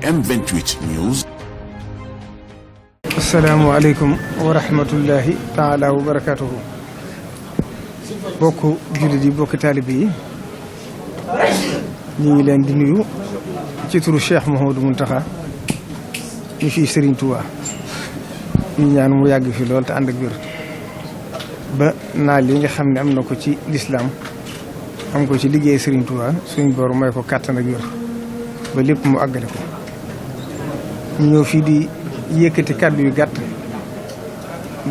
M28 News. Assalamu alaikum wa rahmatullahi ta'ala wa barakatuhu. Bokku jullit yi bokku taalibe yi ñu ngi leen di nuyu ci turu Cheikh Mouhamadou Mountakha ñu fi Serigne Touba ñu ñaan mu yàgg fi lool te ànd ak wér ba naa li nga xam ne am na ko ci lislaam am ko ci liggéey Serigne Touba suñ boor may ko kàttan ak wér ba lépp mu àggale ko. ñu ñëw fii di yëkkati kàddu yu gàtt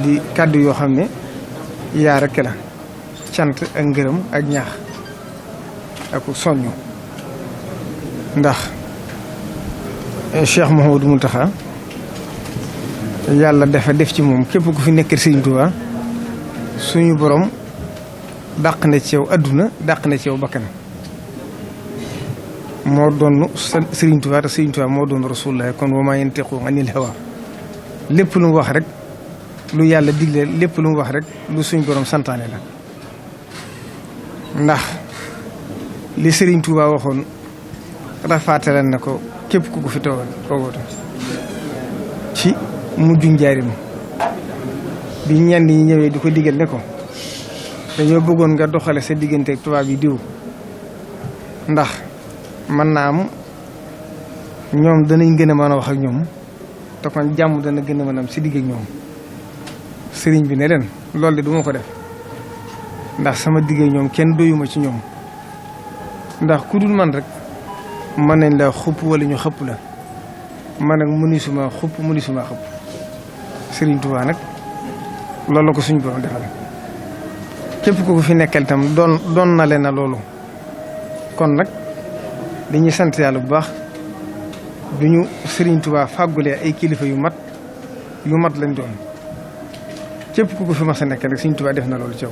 di kàddu yoo xam ne yaa rekk la cant ak ngërëm ak ñaax ak soññu ndax Cheikh Mouhamadou Mountakha yàlla dafa def ci moom képp ku fi nekkal Serigne Touba suñu borom dàq na ci yow adduna dàq na ci yow bakkan moo doon Serigne Touba te Serigne Touba moo doon Rasulullah kon wa maa yantiqu anil hawa lépp lu mu wax rek lu yàlla digle lépp lu mu wax rek lu suñ borom santaane la ndax li Serigne Touba waxoon rafaatale na ko képp ku ko fi toogooto ci mujj njaarim bi ñenn ñi ñëwee di ko digal ne ko dañoo bëggoon nga doxale sa diggante ak tubaab yi diw ndax mën naa am ñoom danañ gën a mën a wax ak ñoom te kon jàmm dana gën a mën a am si digg ak ñoom sëriñ bi ne leen loolu de du ma ko def ndax sama digg ak ñoom kenn doyuma ci ñoom ndax ku dul man rek mën nañ la xupp wala ñu xëpp la man nag mënisuma xupp mënisuma xëpp Sëriñ Tuubaa nag loolu la ko suñu borom defal képp ku ko fi nekkal itam doon na leen na loolu kon nag dañuy sant yàlla bu baax du ñu Sëriñ Tuubaa fàggulee ay kilifa yu mat lañ doon képp ku ko fi mas a nekkal rek Sëriñ Tuubaa def na loolu ci yow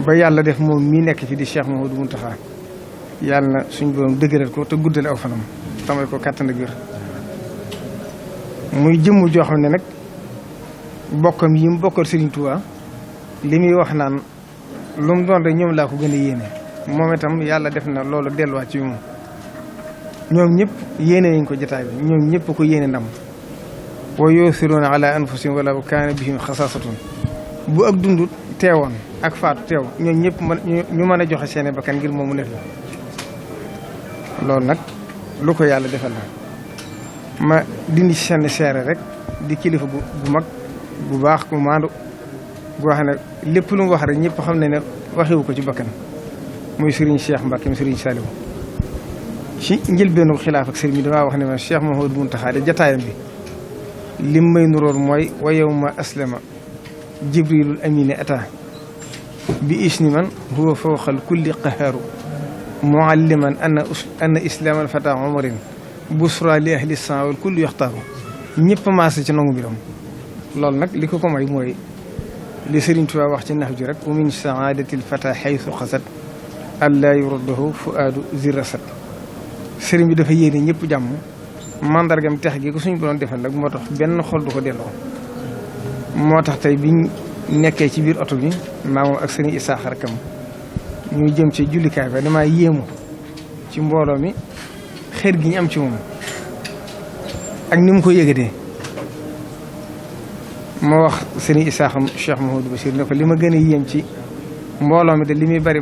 ba yàlla def moom mii nekk fi di Cheikh Mouhamadou Mountakha yàlla na suñu borom dëgëral ko te guddale aw fanam tamay ko kàttan ak wér muy jëmm joo xam ne nag bokkam yi mu bokkal Sëriñ Tuubaa li muy wax naan lu mu doon rek ñoom laa ko gën a yéene moom itam yàlla def na loolu delluwaat ci moom ñoom ñëpp yéene nañ ko jotaay bi ñoom ñëpp ko yéene ndam wa yu'thiruuna ala anfusihim walaw kaana bihim xasaasatun bu ak dund teewoon ak faatu teew ñoom ñëpp ñu mën a joxe seeni bakkan ngir moomu nekk loolu nag lu ko yàlla defal la ma dindi ci seen seere rek di kilifa gu mag bu baax ku maandu goo xam ne lépp lu mu wax rek ñëpp xam ne waxiwu ko ci bakkan muy Serigne Cheikh Mbacke mi Serigne Saliou ci njëlbeenu xilaaf ak Serigne bi damaa wax ne ma Cheikh Mouhamadou Mountakha de jataayam bi lim may nuróor mooy wa yawma aslama jibrilul amine ata bi isni man huwa fawqal kulli qahaaru mualliman anna islaamal fata umarin busra li ahli san wal kulli yaxtaaru ñëpp maase ci nangu biram loolu nag li ko may mooy li Serigne Touba wax ci nax ji rek wa min saadatil fata xaytu xasat allaa yuraddahu fuaadu zirasat sëriñ bi dafa yéene ñëpp jàmm mandargam tex gi ko suñu borom defal nag moo tax benn xol du ko delloo moo tax tey biñ nekkee ci biir oto bi maa moom ak sëriñ Isaaxa rakam ñuy jëm ci jullikaay ba damaa yéemu ci mbooloo mi xër gi ñu am ci moom ak ni mu ko yëgatee moo wax sëriñ Isaaxa Cheikh Mouhamadou Bachir ne ko li ma gën a yéem ci mbooloo mi de li muy bari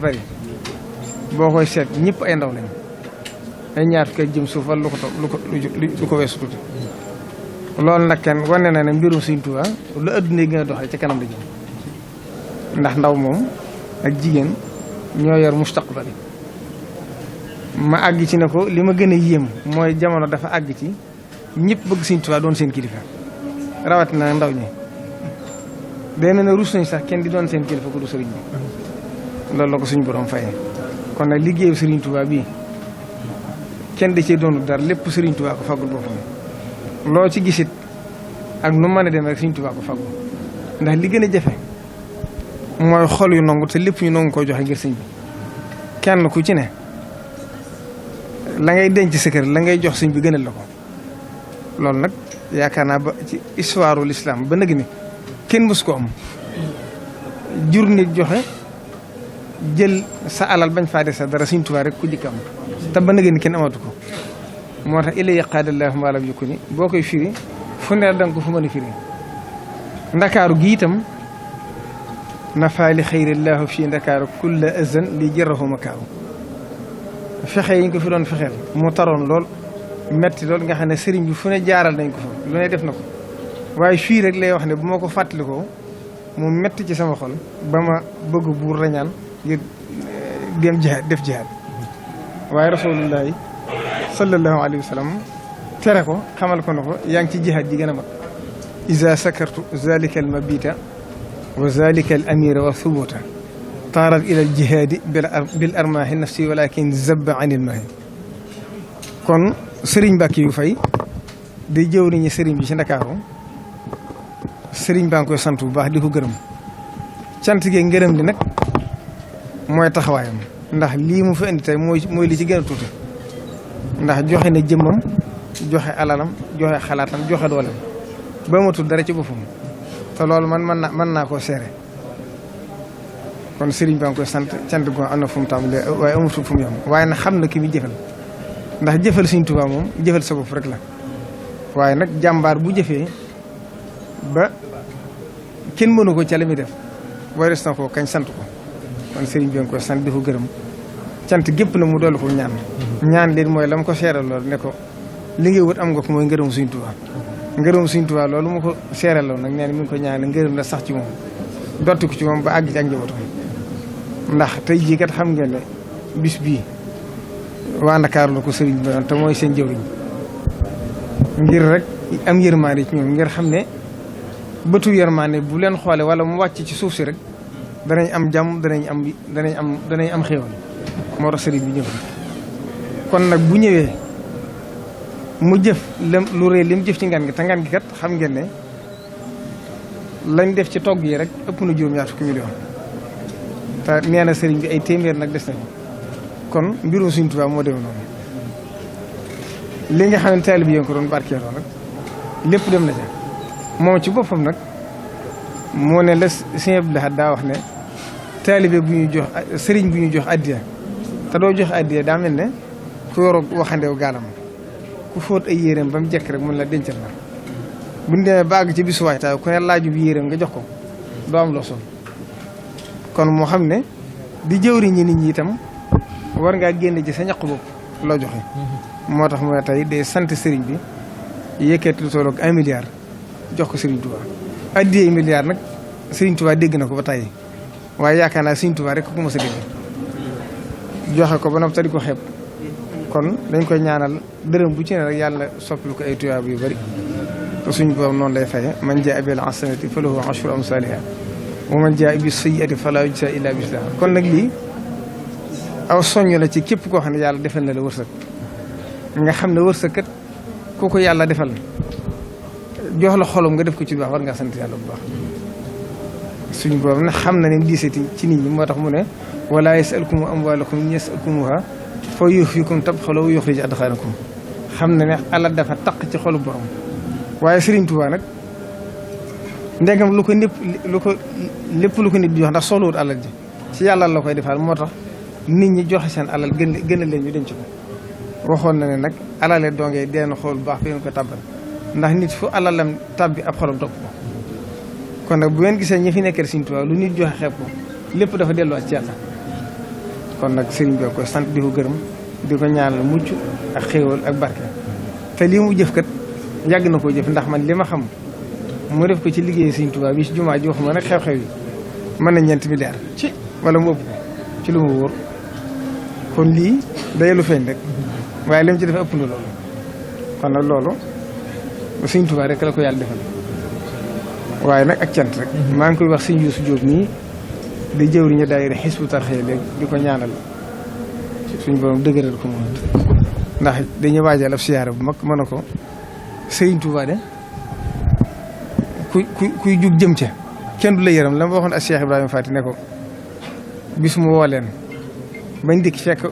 boo koy seet ñëpp ay ndaw lañ ay ñaar fukki jëm suuf wala lu ko weesu tuuti loolu nag kenn wane na ne mbirum Sëriñ Tuubaa lu adduna yi gën a doxee ci kanam la jëm ndax ndaw moom ak jigéen ñoo yor mustaqbal ma àgg ci ne ko li ma gën a yéem mooy jamono dafa àgg ci ñëpp bëgg Sëriñ Tuubaa doon seen kilifa rawatina ndaw ñi day mel ne rus nañ sax kenn di doon seen kilifa ku du sëriñ bi loolu la ko suñu borom fayee kon nag liggéeyu Serigne Touba bii kenn da cee doonul dara lépp Serigne Touba ko faggul boppam loo ci gisit ak nu mën a dem rek Serigne Touba ko faggu ndax li gën a jafe mooy xol yu nangu te lépp ñu nangu koo joxe ngir sëñ bi kenn ku ci ne la ngay denc sa kër la ngay jox sëñ bi gënal la ko loolu nag yaakaar naa ba ci histoire l'islam ba nag ni kenn mës ko am jur nit joxe jël sa alal bañ faa des sa dara Sëriñ Tuubaa rek ku jëkk am te ba nag ni kenn amatu ko moo tax ilay qaadallaahu maa lam yakuni boo koy firi fu ne danga ko fu mën a firi ndakaaru gi itam nafaali xayrillaahu fii ndakaaru kulla azan li jërahu makaaru fexe yi ñu ko fi doon fexeel mu taroon lool metti lool nga xam ne sëriñ bi fu ne jaaral nañ ko fa lu ne def na ko waaye fii rek lay wax ne bu ma ko fàttalikoo mu metti ci sama xol ba ma bëgg buur rañaan ngir dem jihaad def jihaad waaye rasulullahi sallallahu alayhi wa sallam tere ko xamal ko ne ko yaa ngi ci jihaad ji gën a mag iza sakartu zalika al mabita wa zalika al amira wa thubuta taarat ila al jihaadi bil armaahi nafsi walakin zabba anil maahi kon sëriñ Mbàkke yu fay day jëwriñu sëriñ bi ci Ndakaaru sëriñ baa ngi koy sant bu baax di ko gërëm cant gi ngërëm li nag mooy taxawaayam ndax lii mu fi indi tey mooy li ci gën a tuuti ndax joxe na jëmmam joxe alalam joxe xalaatam joxe dooleem ba matul dara ci boppam te loolu man mën naa koo seere kon sëriñ baa ngi koy sant cant goo am na fu mu tàmbalee waaye amatul fu mu yam waaye nag xam na ki muy jëfal ndax jëfal Sëriñ Tuubaa moom jëfal sa bopp rek la waaye nag jàmbaar bu jëfee ba kenn mënu ko ca la muy def booy des na ko kañ sant ko kon sëriñ bi nga koy sant di ko gërëm cant gépp na mu dolli ko ñaan leen mooy la mu ko seeral loolu ne ko li ngay wut am nga ko mooy ngërëm Sëriñ Tuubaa ngërëm Sëriñ Tuubaa loolu mu ko seeral loolu nag nee na mi ngi ko ñaan ngërëm la sax ci moom dotti ko ci moom ba àgg ci ak njabootam ndax tey jii kat xam ngeen ne bis bii waa Ndakaaru la ko sëriñ bi doon te mooy seen jëwriñ ngir rek am yërmaande ci ñoom ngir xam ne bëtu yërmaande bu leen xoole wala mu wàcc ci suuf si rek danañ am jàmm danañ am xéewal moo tax sëriñ bi ñëw kon nag bu ñëwee mu jëf lu rëy li mu jëf ci ngan gi te ngan gi kat xam ngeen ne lañ def ci togg yi rek ëpp na juróom-ñaar fukki million te nee na sëriñ bi ay téeméer nag des nañu kon mbirum Sëriñ Tuubaa moo demee noonu li nga xam ne taalibe bi ko doon barkeeloo nag lépp dem na ca moom ci boppam nag moo ne la Sëriñ Abdou Lahad daa wax ne taalibe bu ñuy jox sëriñ bu ñuy jox addiya te doo jox addiya daa mel ne ku yoroo waxandew gaalam ku fóot ay yéreem ba mu jekk rek mun la dencal la buñ demee ba àgg ci bisu waajtaay ku ne laaju bi yéreem nga jox ko doo am loo sol kon moo xam ne di jëwriñ ñi nit ñi itam war ngaa génne ci sa ñaq bopp loo joxe moo tax mu ne tey day sant sëriñ bi yëkkati lu tolloog 1 milliard jox ko Sëriñ Tuubaa addiyee milliard nag Sëriñ Tuubaa dégg na ko ba tey waaye yaakaar naa Sëriñ Tuubaa rek ko mos a dégg joxe ko ba noppi te di ko xeeb kon dañ koy ñaanal dërëm bu ci ne rek yàlla soppil ko ay tuyaaba yu bari te suñu boobu noonu lay faye man jaa bil hasanati falahu ashru amsaliha wa man jaa bis sayyiati fala yujza illa mislaha kon nag lii aw soññ la ci képp koo xam ne yàlla defal na la wërsëg nga xam ne wërsëg kat ku ko yàlla defal jox la xolom nga def ko ci lu baax war ngaa sant yàlla bu baax suñu boobu nag xam na ne diisati ci nit ñi moo tax mu ne wala yasalkum amwalakum yasalkumuha fa yuhfikum tabxalu wa yuxrij adxaanakum xam na ne alal dafa taq ci xolu borom waaye Sëriñ Tuubaa nag ndegam lu ko lépp lu ko nit di jox ndax soxlawut alal ji ci yàlla la koy defal moo tax nit ñi joxe seen alal gën a leen ñu denc ko waxoon na ne nag alale dongee deen xool bu baax fi ngeen ko tàbbal ndax nit fu alalam tàbbi ab xolam topp ko kon nag bu ngeen gisee ñi fi nekkal Sëriñ Tuubaa lu nit joxe xeeb ko lépp dafa delluwaat ci yàlla kon nag sëriñ bi koy sant di ko gërëm di ko ñaanal mucc ak xéewal ak barke te lii mu jëf kat yàgg na koo jëf ndax man li ma xam mu def ko ci liggéey Sëriñ Tuubaa bi ci jumaa ji waxuma nag xew-xew yi mën na 4 milliards ci wala mu ëpp ko ci lu mu wóor kon lii day lu feeñ rek waaye li mu ci def ëpp na loolu kon nag loolu Sëriñ Tuubaa rek la ko yàlla defal waaye nag ak cant rek maa ngi koy wax Sëriñ Yuusu Jóob nii di jëwriñu daayira Hizbut Tarqiyyah léegi di ko ñaanal suñu borom dëgëral ko moom ndax dañuy waajal ab siyaare bu mag mën a ko Sëriñ Tuubaa de kuy jug jëm ca kenn du la yërëm la ma waxoon ak Cheikh Ibrahima Fati ne ko bis mu woo leen bañ dikk fekk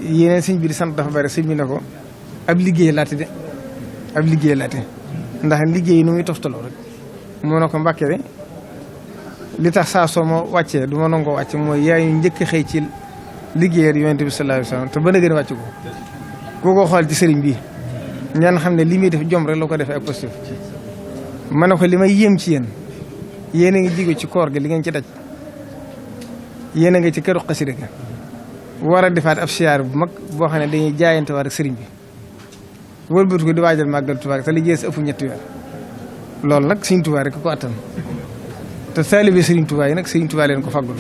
yeneen sëñ bi di sant dafa bari sëñ bi ne ko ab liggéey laate de ab liggéey laate ndax liggéey nu muy toftaloo rek moo ne ko Mbàkke de li tax saa soo ma wàccee du ma nangoo wàcce mooy yaay ñu njëkk xëy ci liggéeyal Yonent bi sallallahu alayhi wa sallam te ba na gën a wàcc ko xool ci sëriñ bi ngeen xam ne li muy def jom rek la ko defee ak positif ma ne ko li may yéem ci yéen a ngi jigo ci koor gi li ngeen ci daj yéen a ngi ci këru xasida ga war a defaat ab siyaar bu mag boo xam ne dañuy jaayante war ak sëriñ bi wëlbatu ko di waajal màggal Tuubaa te li jees ëpp ñetti weer loolu nag Sëriñ Tuubaa rek ko attan te taalibe Sëriñ Tuubaa yi nag Sëriñ Tuubaa leen ko faggul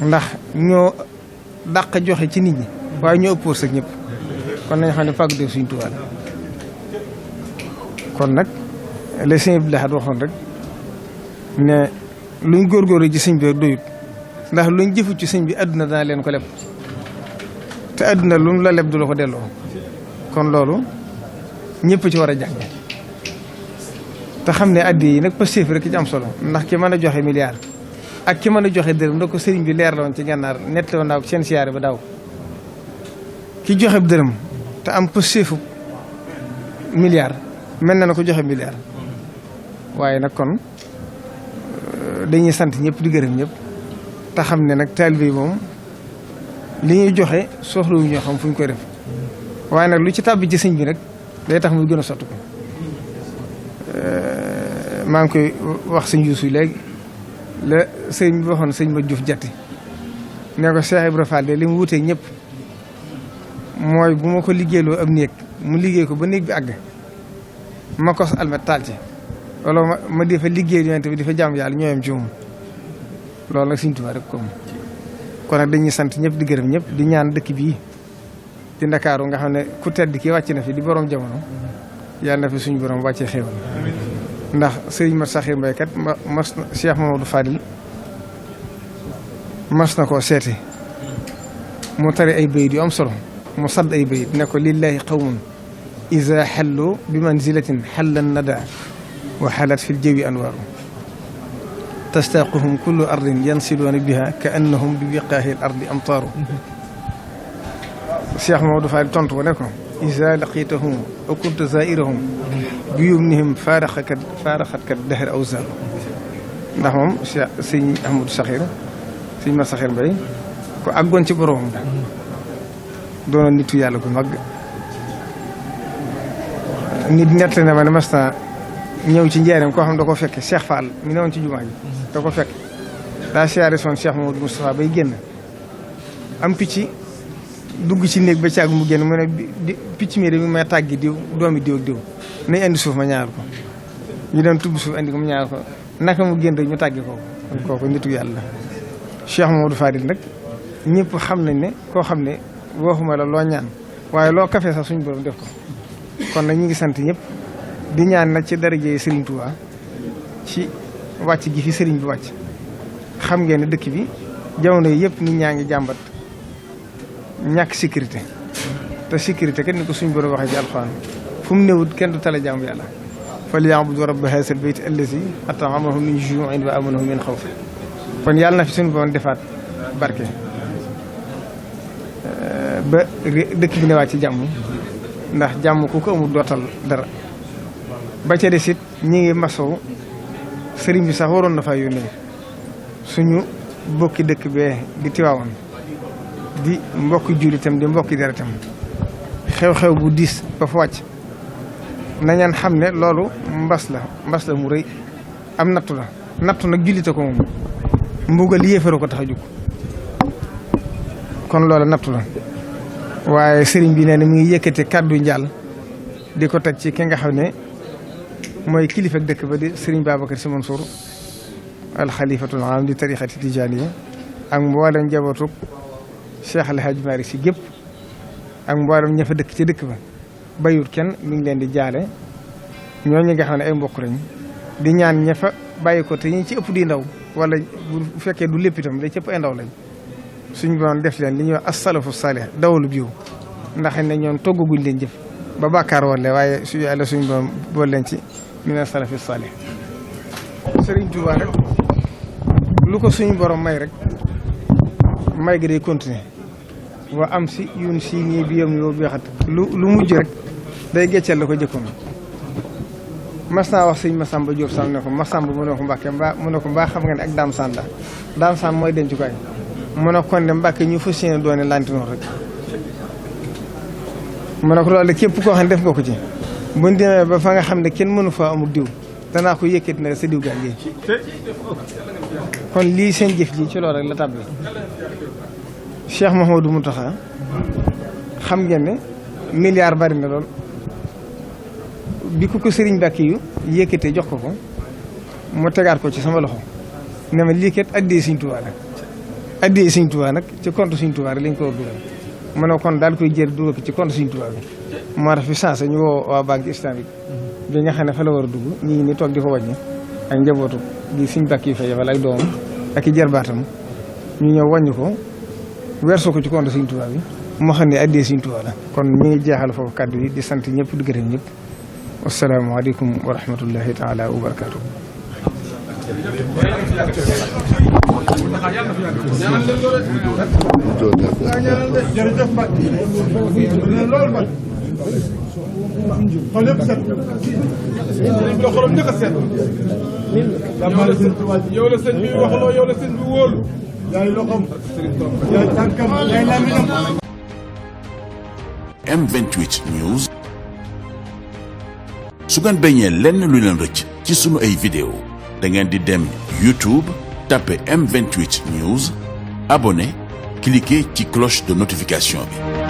ndax ñoo dàq joxe ci nit ñi waaye ñoo ëpp wërsëg ñëpp kon nañ xam ne fàggu def Sëriñ Tuubaa la kon nag le sëñ Abdou Lahad waxoon rek ne luñ góorgóorlu ci sëñ bi doyut ndax luñ jëfu ci sëñ bi àdduna dana leen ko leb te àdduna lu mu la leb du la ko delloo kon loolu ñëpp ci war a jàng te xam ne addi yi nag pastéef rek ci am solo ndax ki mën a joxe milliard ak ki mën a joxe dërëm da ko sëriñ bi leer la woon ci gànnaar nett la woon daaw seen siyaare ba daaw ki joxe dërëm te am pastéefu milliard mel na ko joxe milliard waaye nag kon dañuy sant ñëpp di gërëm ñëpp te xam ne nag taalibe yi moom li ñuy joxe soxlawuñu ñoo xam fu ñu koy def waaye nag lu ci tàbbi ci sëñ bi nag day tax muy gën a sotti ko maa ngi koy wax sëñ Yuusu léegi la sëñ bi waxoon sëñ ma Juuf Jatti ne ko Cheikh Ibra Fall de li mu wuteeg ñëpp mooy bu ma ko liggéeyloo am néeg mu liggéey ko ba néeg bi àgg ma kos almet taal ci wala ma di fa liggéey yonent bi di fa jàmm yàlla ñooyam ci moom loolu nag Sëriñ Tuubaa rek comme kon nag dañuy sant ñëpp di gërëm ñëpp di ñaan dëkk bii di Ndakaaru nga xam ne ku tedd ki wàcc na fi di borom jamono yàlla na fi suñu borom wàccee xéewal ndax sëriñ Mat Saxir Mbay kat mas na Cheikh Mamadou Fadil mas na koo seete mu tari ay bayit yu am solo mu sadd ay bayit ne ko lillahi qawmun iza xallu bi manzilatin xallan nada wa xalat fi ljawi anwaaru tastaquhum kullu ardin yansiluuna biha ka annahum bi biqaahi l ardi amtaaru Cheikh Mamadou Fadil tontu ko ne ko iza laqitahum aw kunta zairahum bi yumnihim faaraxatkat dahr awzar ndax moom sëñ Ahmadou Saxir sëñ Mat Saxir Mbay ko àggoon ci boroomam da doonoon nitu yàlla gu mag nit nett na ma ne mas na ñëw ci njaareem koo xam da ko fekk Cheikh Fall mi ne woon ci jumaa ji da ko fekk daa siyaare soon Cheikh Mamadou Moustapha bay génn am picc dugg ci néeg ba caag mu génn mu ne picc mi de mi may tàggi diw doomi diw ak diw nañ andi suuf ma ñaar ko ñu dem tubb suuf andi ko mu ñaar ko naka mu génn rek ñu tàggi ko kooku nitu yàlla Cheikh Mamadou Fadil nag ñëpp xam nañ ne koo xam ne waxuma la loo ñaan waaye loo kafe sax suñu borom def ko kon nag ñu ngi sant ñëpp di ñaan nag ci daraje Serigne Touba ci wàcc gi fi Serigne bi wàcc xam ngeen ne dëkk bi jamono yi yëpp nit ñaa ngi jàmbat ñàkk sécurité te sécurité kenn ni ko suñu borom waxee ci alxuraan fu mu néewut kenn du tala jaamu yàlla falyabudu rabba haazal bayti allazi at'amahum min juu'in wa aamanahum min xawf kon yàlla na fi suñu borom defaat barke ba dëkk bi newaat ci jàmm ndax jàmm ku ko amul dootal dara ba ca des it ñi ngi masow sëriñ bi sax waroon na faa yónnee suñu bokki dëkk bee di Tiwaawan di mbokki jullitam di mbokki deretam xew-xew bu diis ba fa wàcc nañaan xam ne loolu mbas la mu rëy am nattu la nattu nag jullite ko moom mbugal yéefara ko tax a jóg kon loolu nattu la waaye sëriñ bi nee na mi ngi yëkkati kàddu njaal di ko teg ci ki nga xam ne mooy kilifa dëkk ba di sëriñ Babacar Sy Mansour alxalifatul aam di tarixati tijaaniya ak mboolem njabootu Cheikh El Hadj Malick Sy gépp ak mboolem ña fa dëkk ci dëkk ba bayut kenn mi ngi leen di jaale ñooñu nga xam ne ay mbokk lañ di ñaan ña fa bàyyi ko te ñi ci ëpp di ndaw wala bu fekkee du lépp itam da ci ëpp ay ndaw lañ suñu boon def leen li ñuy wax as-salafu saalih dawalu biiw ndax ne ñoom toggaguñ leen jëf ba bàkkaar wala waaye su yàlla suñu boon bool leen ci mina salafi saalih Sëriñ Tuubaa rek lu ko suñu borom may rek may gi day continuer wa am si yun si nii bi yom yow bi xat lu mujj rek day gecceel la ko jëkkoon mas naa wax sëñ Masamba Diop Sam ne ko Masamba mu ne ko Mbàkke mu ne ko mbaa xam nga ne ak Daam Saan la Daam Saan mooy dencukaay mu ne kon de Mbàkke ñu fas yéene doone lantinoor rek ma ne ko loolu képp koo xam ne def nga ko ci buñ demee ba fa nga xam ne kenn mënu faa amul diw danaa ko yëkkati na sa diw gaa ngi kon lii seen jëf ji ci loolu rek la tàbbi Cheikh Mouhamadou Mountakha xam ngeen ne milliard bari na lool bi ko Serigne Mbacke yu yëkkatee jox ko mu tegaat ko ci sama loxo ne ma lii kat addee Sëriñ Tuubaa la addee Sëriñ Tuubaa nag ci compte Sëriñ Tuubaa rek lañ ko war dugal ma ne kon daal koy jël dugal ko ci compte Sëriñ Tuubaa bi moo tax fi sensé ñu woo waa banque islamique bi nga xam ne fa la war a dugg ñu ngi ni toog di ko wàññi ak njabootu gi Sëriñ Mbacke yu fa yebal ak doomam ak i jarbaatam ñu ñëw wàññi ko wersoo ko ci compte Sëriñ Tuubaa bi moo xam ne addee Sëriñ Tuubaa la kon mi ngi jeexal foofu kàddu yi di sant ñëpp di gërëm ñëpp wasalaamaaleykum wa rahmatullahi taala wa barakaatu. yow la sëñ bi waxloo yow la sëñ bi wóolu yaay loxom yaay tànkam yaay laminam. M28 News. su ngeen bañee lenn lu leen rëcc ci sunu ay vidéo da ngeen di dem YouTube tapé M28 News abonné cliquer ci cloche de notification bi.